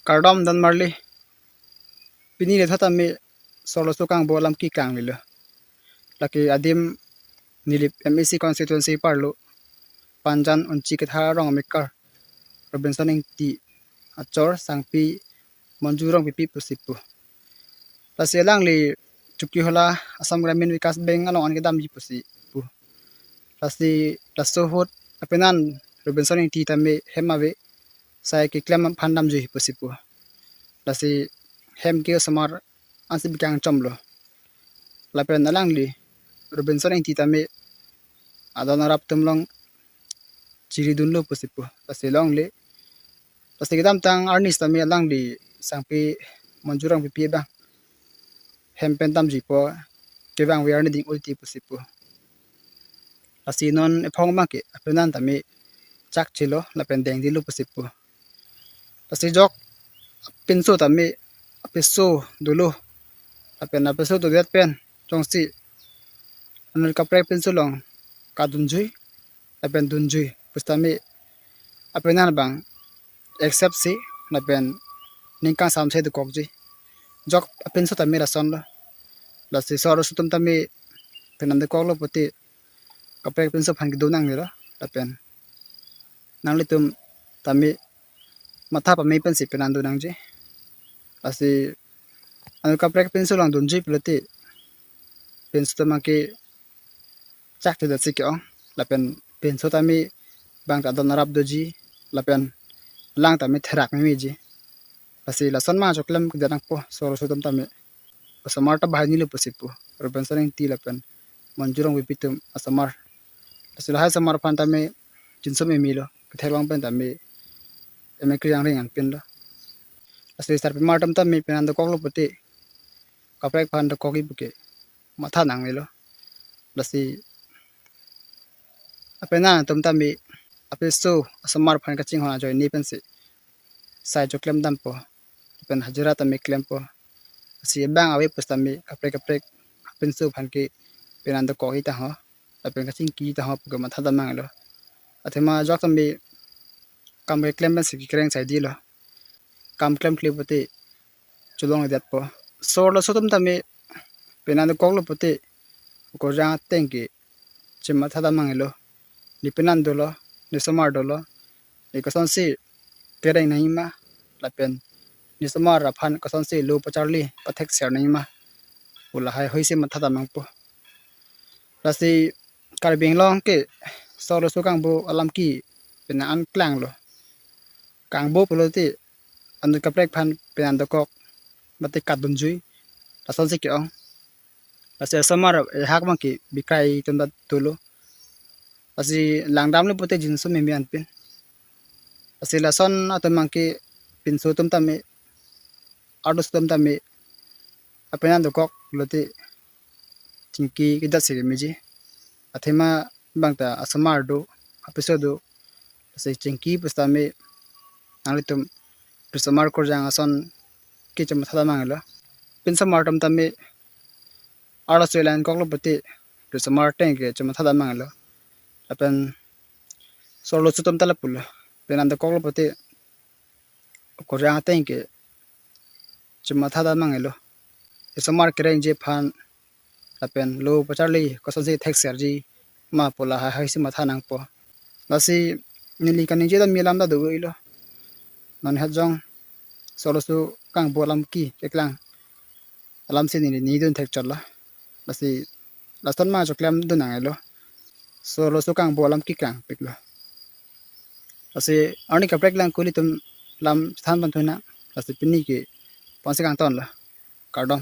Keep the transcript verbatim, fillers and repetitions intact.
Kardom don marli. Pini le tha tame Sor Loso Kangbo alam keklang lilo. Lake adim Nilip M A C constituency arlo Panjan Unchi Kethar arong amekar Robinson Engti achor sangpi Monju Rongpipi pusi pu. Lasi alangli Chokihola Assam Gramin Vikas Bank along an kedamji pusi pu. Lasi laso ahut apenan Robinson Engti tame hem ave, sai keklem aphan damji pusi pu. Lasi hem ke osomar ansi bikang chomlo. Lapen alangli Robinson Engti tame adon arap atum along chiridunlo pusi pu. Lasi longle. Lasi kedamtang arni sitame alangli sangpi Monju Rongpipi abang hem pen damjipo, kevang ave arni ding ulti pusi pu. Lasi non ephong abang ke apenan tame chakchelo lapen dengdilo pusi pu. Lasi jok apinso tame apiso dolo lapen apiso dodet pen jongsi anut kaprek apinso along kadunjui lapen dunjui pusitame apenan abang accept si lapen ning kangsamse dokokji. Jok apinso tame lasonlo. Lasi Sor Loso atum tame penan dokoklo pulote kaprek apinso aphan kedo nangnelo lapen nanglitum tame matha pame pensi penan do nangji. Lasi anut kaprek apinso along dunji pulote pinso tame ke chakche datsi ke-ong lapen pinso tame bang ta adon arap doji lapen lang tame therak memeji. Lasi lason ma choklem kedo nangpo Sor Loso atum tame. Osomar ta bahai nilo pusi pu. Robinson Engti lapen Monju Rongpipi atum asomar. Lasi lahai asomar aphan tame jinso memelo. Kethek along pen tame eme kriang ring anpinlo. Lasi sarpimar atum tame penan dokoklo pulote kaprek aphan dokokji puke matha nangnelo. Lasi apenan atum tame apiso asomar aphan kachinghon ajoine pensi sai choklem dampo lapen hajira tame klempo. Lasi bang ave pusitame kaprek kaprek apinso aphan ke penan dokokji tangho lapen kachingkiji tangho puke matha dam nanglo. Athema jok tame kam keklem pensi kekreng saidilo. Kam klemkle pulote cholongledetpo. Sor Loso atum tame penan dokoklo pulote okorjang ateng ke chematha dam nanglo. Ne penan dolo, ne somar dolo, ne kosonsi kereng nangjima lapen ne somar aphan kosonsi lo pacharli pathekser nangjima pu lahai hoisi matha dam nangpo. Lasi Karbi Anglong ke Sor Loso Kangbo alam ke penan an klanglo. Kangbo pulote anut kaprek aphan penan dokok mate kadunjui lasonsi ke-ong. Lasi asomar ehak abang ke bikai atum ta dolo. Lasi langdamlo pulote jinso meme anpin. Lasi lason atum abang ke pinso atum tame, arloso atum tame apenan dokok pulote chingki kedatsi kemeji. Athema bang ta asomar do, apiso do. Lasi chingki pusitame nanglitum risomar korjang ason ke chematha dam nanglo. Pinsomar atum tame arloso elang koklo pulote risomar ateng ke chematha dam nanglo. Lapen Sor Loso atum ta lapulo. Penan dokoklo pulote okorjang ateng ke chematha dam nanglo. Risomar kerengji aphan lapen lo pacharli kosonsi thekserji ma pu lahai hoisi matha nangpo. Lasi neli kaningje dam alam ta do-ilo. Non hajong Sor Loso Kangbo alam ke keklang alamsi neli nidun thekchotlo. Lasi lason ma choklem dun nanglo. Sor Loso Kangbo alam keklang piklo. Lasi arni kaprek lang kuli atum lam chethan pon thu nang. Lasi pini ke ponsi kangtonlo. Kardom.